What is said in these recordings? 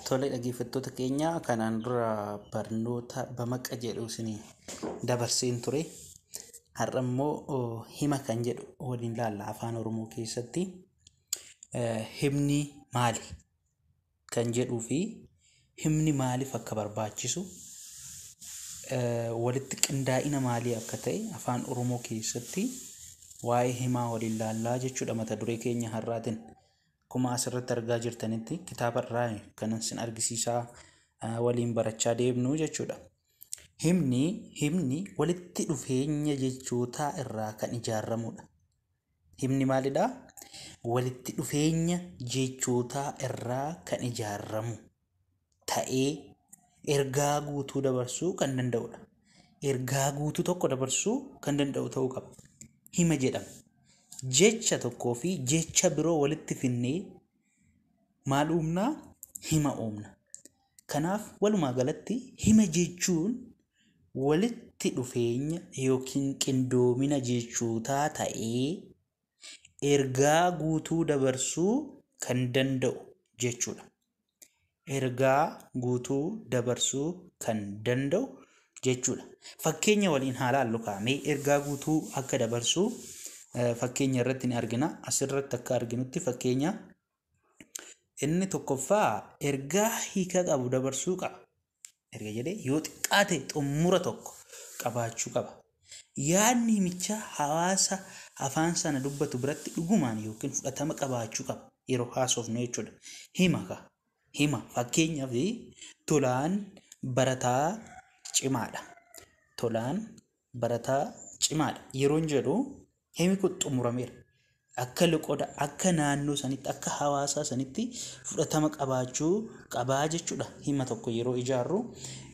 Tole dhaggeeffattoota keenya, kanaan dura barnoota bamaqa jedhu isinii dabarseen ture. Har'a immoo hima kan jedhu waliin ilaalla. Afaan Oromoo keessatti himni maali kan jedhuu fi himni maaliif akka barbaachisu, walitti qindaa'ina maalii akka ta'e, afaan Oromoo keessatti waa'ee himaa waliin ilaallaa jechuudha mata duree keenya har'aatiin. Akkuma asirratti argaa jirtanitti kitaaba irraa kan isin argisiisaa waliin barachaa deemnu jechuudha. Himni walitti dhufeenya jechootaa irraa kan ijaaramudha. Himni maalidhaa? Walitti dhufeenya jechootaa irraa kan ijaaramu ta'ee ergaa guutuu dabarsuu kan danda'udha. Ergaa guutuu tokko dabarsuu kan danda'u ta'uu qaba. Hima jedhama. Jecha tokkoo fi jecha biroo walitti finnee maal uumnaa? Hima uumna. Kanaaf walumaa galatti hima jechuun walitti dhufeenya yookiin qindoomina jechootaa ta'ee ergaa guutuu dabarsuu kan danda'u jechuudha. Ergaa guutuu dabarsuu kan danda'u jechuudha. Fakkeenya waliin haa laallu kaa'amee ergaa guutuu akka dabarsuu fakkeenya irratti ni argina. Asirratti akka arginutti fakkeenya inni tokkoffaa ergaa hiika qabu dabarsuu qaba. Erga jedhee yoo xiqqaate xumura tokko qabaachuu qaba. Yaadni himichaa hawaasa afaan sana dubbatu biratti dhugumaan yookiin fudhatama qabaachuu qaba yeroo haasofnu jechuudha. Hima ka hima fakkeenyaaf Tolaan barataa cimaadha. Tolaan barataa cimaadha yeroon jedhu himi kun xumurameera. Akka loqoda, akka naannoo sanitti, akka hawaasaa sanitti fudhatama qabaachuu qabaa jechuudha hima tokko yeroo ijaarru.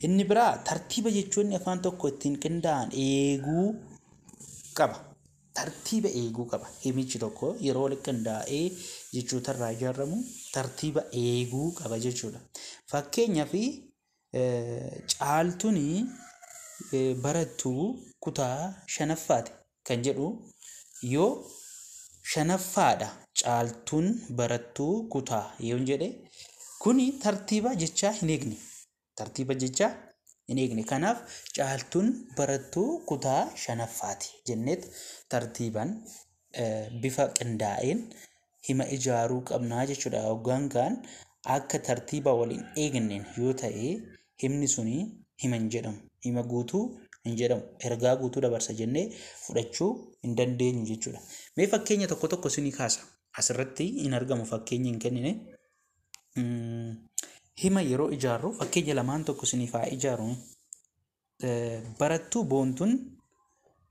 Inni biraa tartiiba jechoonni afaan tokko ittiin qindaa'an eeguu qaba. Tartiiba eeguu qaba. Himichi tokko yeroo walitti qindaa'ee jechoota irraa ijaaramu tartiiba eeguu qaba jechuudha. Fakkeenyaaf Caaltuun barattuu kutaa shanaffaati kan jedhu yoo shanaffaadha Caaltuun barattuu kutaa yoon jedhe, kuni tartiiba jechaa hin eegne. Tartiiba jechaa hin eegne. Kanaaf Caaltuun barattuu kutaa shanaffaati jenneet tartiibaan bifa qindaa'een hima ijaaruu qabnaa jechuudha. Hoggaan kaan akka tartiiba waliin eegneen yoo ta'e himni suni hima hin jedhamu. Hima guutuu hin jedhamu. Ergaa guutuu dabarsa jennee fudhachuu hin dandeenyu jechuudha. Mee fakkeenya tokko tokko isinii kaasa. Asirratti hin argamu, fakkeenyi hin kennine. Hima yeroo ijaarru fakkeenya lamaan tokko isiniif haa ijaaru. Barattuu Boontuun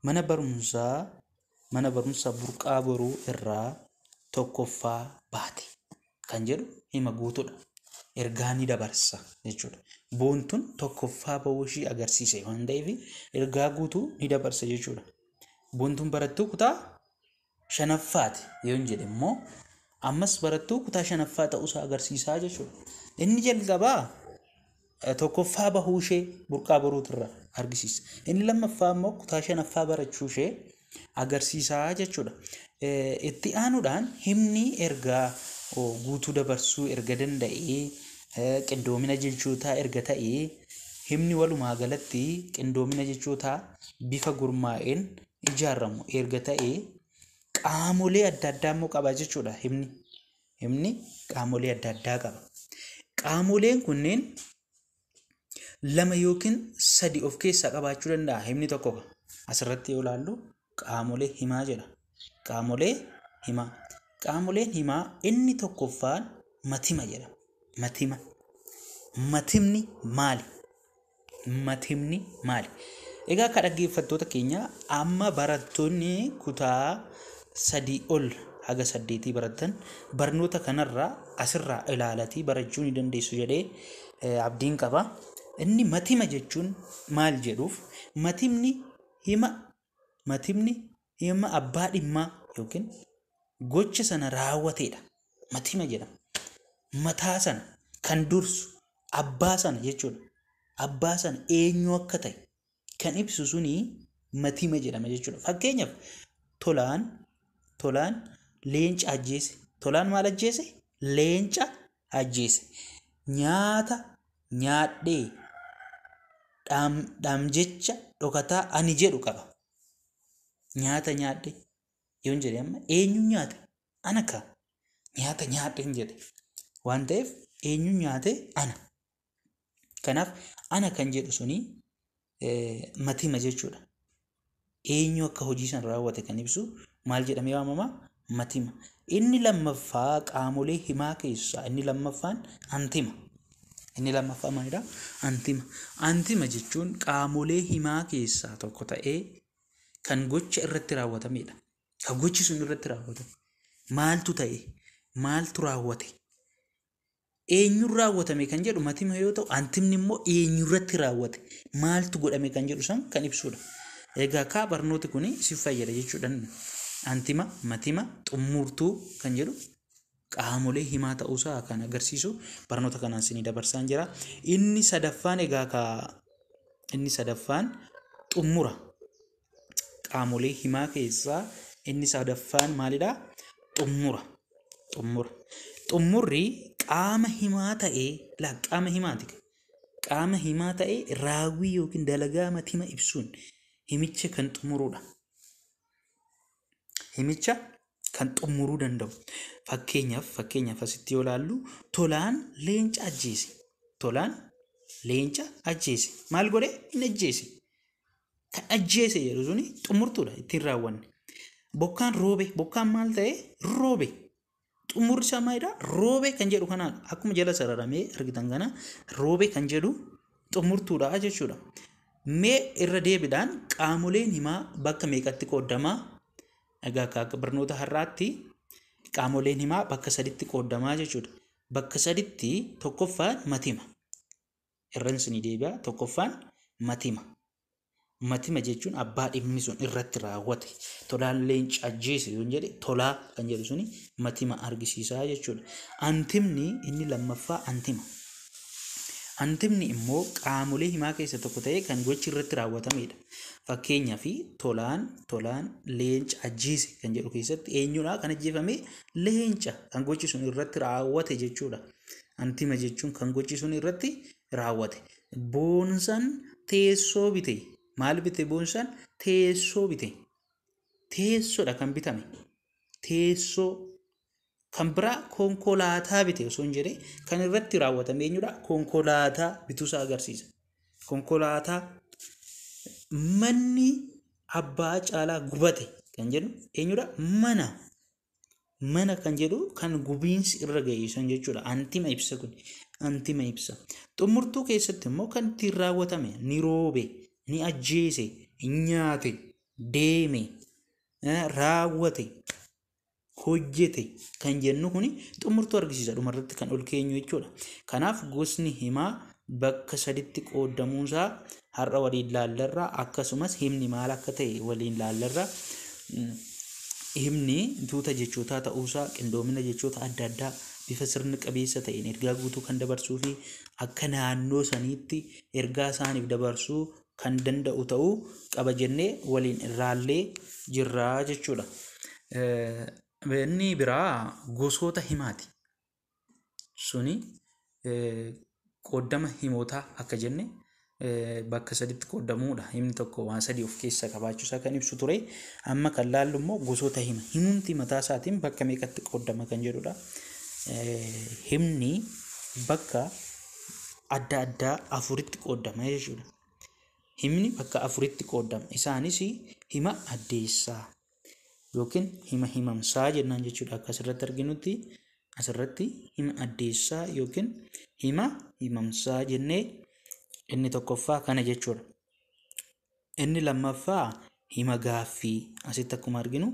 mana barumsa Burqaa Boruu irraa tokkoffaa baate kan jedhu hima guutuudha. Ergaa ni dabarsa jechuudha. Boontuun tokkoffaa bahuu ishii agarsiise waan ta'eef ergaa guutuu ni dabarsa jechuudha. Boontuun barattuu kutaa shanaffaati yoon jedhe immoo ammas barattuu kutaa shanaffaa ta'uusaa agarsiisaa jechuudha. Inni jalqabaa tokkoffaa bahuu ishee Burqaa Boruutirraa argisiisa. Inni lammaffaa immoo kutaa shanaffaa barachuu ishee agarsiisaa jechuudha. Itti aanuudhaan himni ergaa guutuu dabarsuu erga danda'ee, qindoomina jechootaa erga ta'ee, himni walumaa galatti qindoomina jechootaa bifa gurmaa'een ijaaramu erga ta'ee, qaamolee adda addaa immoo qaba jechuudha himni. Himni qaamolee adda addaa qaba. Qaamoleen kunneen lama yookiin sadi of keessaa qabaachuu danda'a himni tokko. Asirratti yoo ilaallu qaamolee himaa jedha. Qaamolee himaa. Qaamoleen himaa inni tokkoffaan matima jedhama. Matima. Matimni maali? Matimni maali? Egaa akka dhaggeeffattoota keenya, amma barattoonni kutaa 3 ol haga 8 baratan barnoota kanarraa asirraa ilaalatii barachuu ni dandeessu jedhee abdiin qaba. Inni matima jechuun maal jedhuuf, matimni hima abbaa dhimmaa yookiin gocha sana raawwateedha. Matima jedhama. Mataa sana kan dursu abbaa sana jechuudha. Abbaa sana eenyu akka ta'e kan ibsu suni matima jedhama jechuudha. Fakkeenyaaf Tolaan leenca ajjeese. Tolaan maal ajjeese? Leenca ajjeese. Nyaata nyaadhee dhaamjecha dhokataa ani jedhu qaba. Nyaata nyaadhe yoon jedhe amma eenyu nyaate? Ana ka. Nyaata nyaadheen jedhe. Waan ta'eef eenyu nyaate? Ana. Kanaaf ana kan jedhu suni matima jechuudha. Eenyu akka hojii sana raawwate kan ibsu maal jedhamee waamama? Matima. Inni lammaffaa qaamolee himaa keessaa inni lammaffaan antima. Inni lammaffaa maalidha? Antima. Antima jechuun qaamolee himaa keessaa tokko ta'ee kan gocha irratti raawwatamedha. Kan gochi sun irratti raawwatame. Maaltu ta'e? Maaltu raawwate? Eenyuun raawwatame kan jedhu matima yoo ta'u, antimni immoo eenyurratti raawwate? Maaltu godhame kan jedhu san kan ibsudha. Egaa kaa barnooti kun si fayyada jechuudha. Antima, matima, xumurtuu kan jedhu qaamolee himaa ta'uusaa kan agarsiisu barnoota kanaan isinii dabarsaan jira. Inni sadaffaan egaa kaa inni sadaffaan xumura. Qaamolee himaa keessaa inni sadaffaan maalidha? Xumura. Xumura. Xumurri qaama himaa ta'ee qaama himaati. Qaama himaa ta'ee raawwii yookiin dalagaa matima ibsuun himicha kan xumurudha. Himicha kan xumuruu danda'u. Fakkeenyaaf asitti yoo ilaallu Tolaan leenca ajjeese. Tolaan leenca ajjeese. Maal godhe? Hin ajjeese. Kan ajjeese jedhu suni xumurtuudha ittiin raawwanne. Bokkaan roobe. Bokkaan maal ta'e? Roobe. Xumurri isaa maalidha? Roobe kan jedhu kanaadha. Akkuma jala sararamee argitan kana roobe kan jedhu xumurtuudha jechuudha. Mee irra deebiidhaan qaamoleen himaa bakka meeqatti qoodamaa? Egaa akka barnoota har'aatti qaamoleen himaa bakka saditti qoodamaa jechuudha. Bakka saditti tokkoffaan matima. Irran isinii deebi'a. Tokkoffaan matima. Matima jechuun abbaa dhimmi sun irratti raawwate. Tolaan leenca ajjeese yoon jedhe tolaa kan jedhu suni matima argisiisaa jechuudha. Antimni inni lammaffaa antima. Antimni immoo qaamolee himaa keessa tokko ta'ee kan gochi irratti raawwatamedha. Fakkeenyaaf tolaan leenca ajjeese kan jedhu keessatti eenyudha kan ajjeefame? Leenca kan gochi sun irratti raawwate jechuudha. Antima jechuun kan gochi sun irratti raawwate. Boonsaan teessoo bite. Maal bite boonsaan? Teessoo bite. Teessoodha kan bitame. Teessoo. Kan biraa konkolaataa bite osoo hin jedhee kan irratti raawwatame eenyudha? Konkolaataa bituusaa agarsiisa. Konkolaataa. Manni abbaa caalaa gubate kan jedhu eenyudha? Mana. Mana kan jedhu kan gubiinsi irra ga'e san jechuudha. Antima ibsa kun. Antima ibsa. Xumurtuu keessatti immoo kan ittiin raawwatame ni roobe, ni ajjeese, nyaate, deeme, raawwate, hojjete kan jennu kuni xumurtuu argisiisa dhumarratti kan ol keenyu jechuudha. Kanaaf gosni himaa bakka saditti qoodamuusaa har'a waliin laallarra, akkasumas himni maal akka ta'e waliin laallarra. Himni tuuta jechootaa ta'uusaa, qindoomina jechoota adda addaa bifa sirna qabeessa ta'een ergaa guutuu kan dabarsuu fi akka naannoo saniitti ergaa isaaniif dabarsuu kan danda'u ta'uu qaba jennee waliin irraallee jirraa jechuudha. Inni biraa gosoota himaati. Suni qooddama himootaa akka jenne bakka saditti qoodamuudha. Himni tokko waan sadii of keessaa qabaachuusaa kan ibsu ture. Amma kan laallu immoo gosoota hima. Himumti mataa isaatiin bakka meeqatti qoodama kan jedhudha. Himni bakka adda addaa afuritti qoodama jechuudha. Himni bakka afuritti qoodama. Isaanis hima addeessaa yookiin hima himamsaa jennaan jechuudha. Akka asirratti arginutti asirratti hima addeessaa yookiin hima himamsaa jennee inni tokkoffaa kana jechuudha. Inni lammaffaa hima gaaffii. Asitti akkuma arginu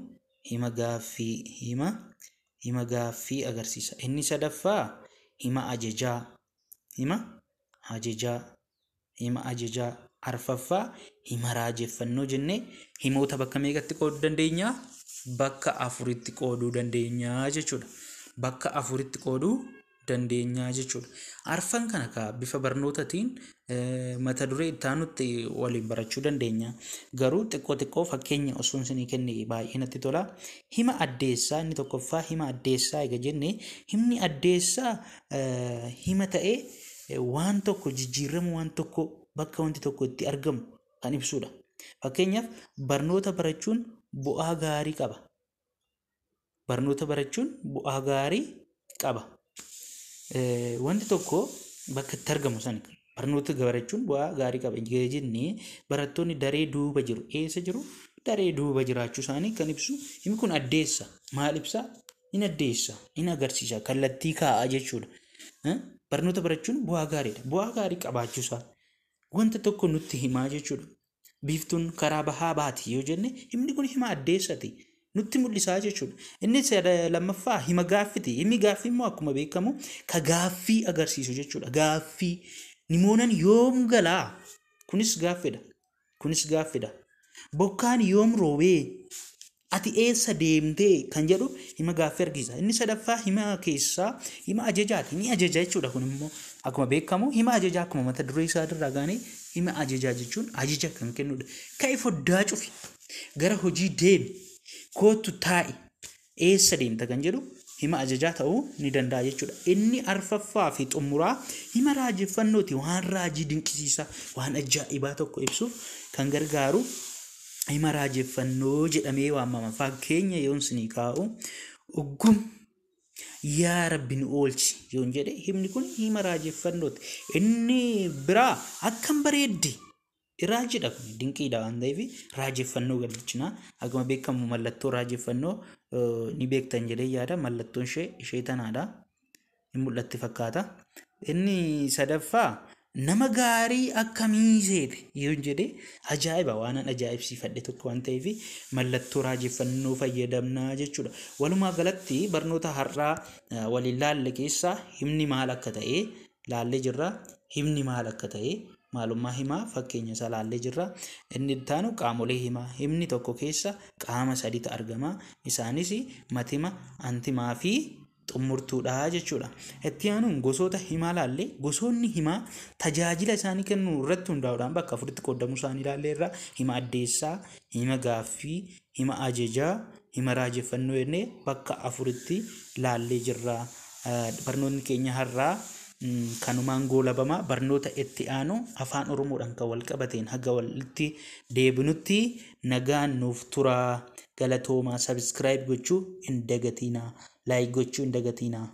hima gaaffii hima gaaffii agarsiisa. Inni sadaffaa hima ajajaa. Hima ajajaa. Hima ajajaa. Arfaffaa hima raajeffannoo jennee himoota bakka meeqatti qooduu dandeenya? Bakka afuritti qooduu dandeenya jechuudha. Bakka afuritti qooduu dandeenya jechuudha. Arfan kana kaa bifa barnootaatiin mata duree itti aanutti waliin barachuu dandeenya. Garuu xiqqoo xiqqoo fakkeenya osoo isinii kenne baay'ee natti tola. Hima addeessaa inni tokkoffaa hima addeessaa egaa jenne, himni addeessaa hima ta'ee waan tokko jijjiirama waan tokko bakka wanti tokko itti argamu kan ibsudha. Fakkeenyaaf, barnoota barachuun bu'aa gaarii qaba. Barnoota barachuun bu'aa gaarii qaba. Wanti tokko bakka itti argamu sana barnoota barachuun bu'aa gaarii qaba jennee, barattoonni daree duuba jiru. Eessa jiru? Daree duuba jiraachuu isaanii kan ibsu himni kun addeessa. Maal ibsaa? In addeessa, in agarsiisa, kallattii kaa'a jechuudha. Barnoota barachuun bu'aa gaariidha. Bu'aa gaarii qabaachuu isaa wanta tokko nutti himaa jechuudha. Biiftuun karaa bahaa baati yoo jenne, himni kun hima addeessati. Nutti mul'isaa jechuudha. Inni lammaffaa hima gaaffiti. Himni gaaffii immoo akkuma beekamu ka gaaffii agarsiisu jechuudha. Gaaffii nimoonan yoom galaa? Kunis gaaffiidha. Kunis gaaffiidha. Bokkaan yoom roobee? Ati eessa deemtee kan jedhu hima gaaffii argisiisa. Inni sadaffaa hima keessaa hima ajajaati. Ni ajaja jechuudha. Kun immoo akkuma beekamu hima ajajaa, akkuma mata duree isaa irraa gaanee, hima ajajaa jechuun ajaja kan kennudha. Ka'i foddaa cufi. Gara hojii deemi. Kootu taa'i. Eessa deemta kan jedhu hima ajajaa ta'uu ni danda'a jechuudha. Inni arfaffaa fi xumuraa hima raajeffannooti. Waan raajii dinqisiisaa, waan ajaa'ibaa tokko ibsuuf kan gargaaru hima raajeffannoo jedhamee waamama. Fakkeenya yoon isinii kaa'u, uggum yaa Rabbi nu oolchi yoon jedhe, himni kun hima raajeffannooti. Inni biraa akkam bareeddi, raajiidha, kun dinqiidha waan ta'eef raajeffannoo galchina. Akkuma beekamu mallattoo raajeffannoo ni beektan jedhee yaada. Mallattoon ishee ishee tanaadha. Hin mul'atti fakkaata. Inni sadaffaa nama gaarii akkamii seete yoon jedhe, ajaa'iba, waanan ajaa'ibsiifadhe tokko waan ta'eef mallattoo raajeffannoo fayyadamnaa jechuudha. Walumaa galatti barnoota har'aa waliin laalle keessaa himni maal akka ta'e laallee jirra. Himni maal akka ta'e, maalummaa himaa, fakkeenya isaa laallee jirra. Inni itti aanu qaamolee himaa. Himni tokko keessa qaama sadiitu argama. Isaanis matima, antimaa fi xumurtuudha jechuudha. Itti aanuun gosoota himaa laallee, gosoonni himaa tajaajila isaanii kennuu irratti hundaa'uudhaan bakka afuritti qoodamuu isaanii ilaallee irra: hima addeessaa, hima gaaffii, hima ajajaa, hima raajeffannoo jennee bakka afuritti laallee jirra. Barnoonni keenya har'aa kanumaan goolabama. Barnoota itti aanu afaan Oromoodhaan kan wal qabateen haga walitti deebinutti nagaan nuuf tura. Galatoomaa. Subscribe gochuu hin dagatinaa. Like gochuu hin dagatinaa.